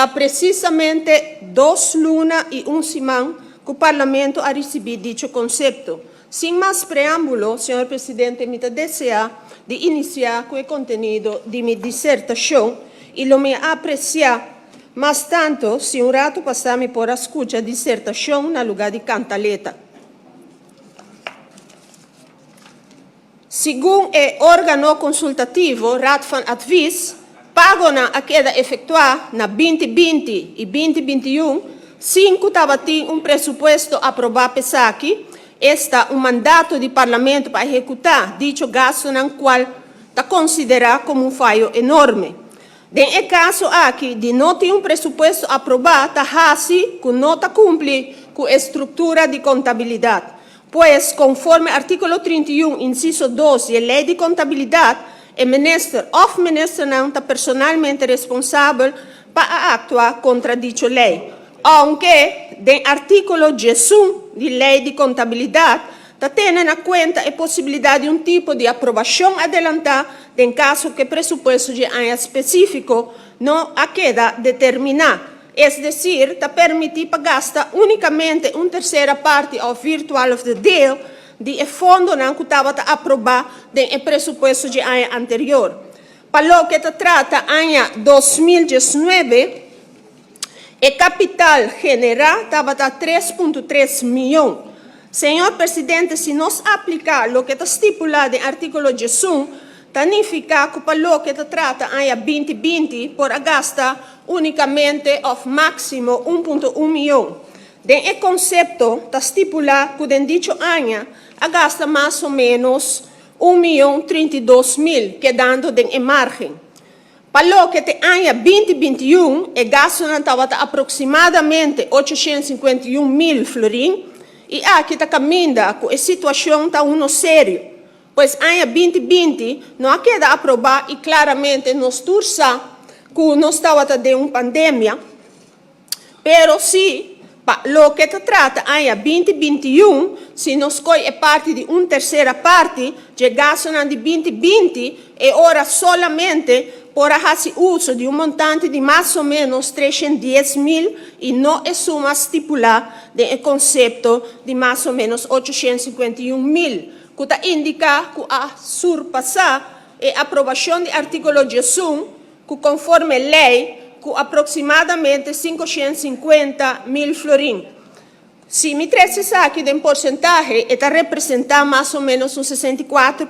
Ta presisamente 2 luna i un siman ku Parlamento a risibí dicho konsepto. Sin mas preámbulo, señor presidente, mi ta deseá di inisiá ku e kontenido di mi disertashon i lo mi apresiá mas tantu si un ratu pasá mi por a skucha disertashon na lugá di kantaleta. Segun e órgano konsultativo Raad van Advies, pagonan a keda efektuá na 2020 i 2021, sin ku tabatin un presupuesto aprobá p'esaki, esta un mandato di Parlamento pa ehekutá dicho gastunan, kual ta konsiderá komo un fayo enorme. Den e kaso aki, di no tin un presupuesto aprobá, ta hasi ku no ta kumpli ku e struktura di kontabilidat. Pues, konforme artíkulo 31, insiso 2 di e Lei di Kontabilidat, e minister òf ministernan ta personalmente responsabel pa aktua kontra dicho lei. Aunke, den artíkulo 11 di Lei di Kontabilidat, ta tene na kuenta e posibilidat di un tipo di aprobashon adelantá den kaso ku e presupuesto di aña spesífiko no a keda determiná. Es desir, ta permití pa gasta únikamente un tersera parti òf virtual òf de deel di e fondonan ku tabata aprobá den e presupuesto di aña anterior. Pa loke ta trata aña 2019, e kapital generá tabata 3.3 mion. Señor presidente, si nos apliká loke ta stipulá den artíkulo 11, ta nifiká ku pa loke ta trata aña 2020 por a gasta únikamente òf máksimo 1.1 mion. Den e konsepto ta stipulá ku den dicho aña a gasta mas o ménos 1 mion 32 mil, kedando den e margen. Pa loke ta aña 2021, e gastunan tabata aproksimadamente 851 mil florin i aki ta kaminda ku e situashon ta uno serio. Pues aña 2020 no a keda aprobá i klaramente nos tur sa ku nos tabata den un pandemia. Pero si pa loke ta trata aña 2021, si nos kohe e parti di un tersera parti, di gastunan di 2020, e ora solamente por a hasi uso di un montante di mas o ménos 310 mil i no e suma stipulá den e konsepto di mas o ménos 851 mil, ku ta indiká ku a surpasá e aprobashon di artíkulo 11, ku konforme lei, ku aproksimadamente 550 mil florin. Si mi trese esaki den porsentahe, ta representá mas o ménos un 64%.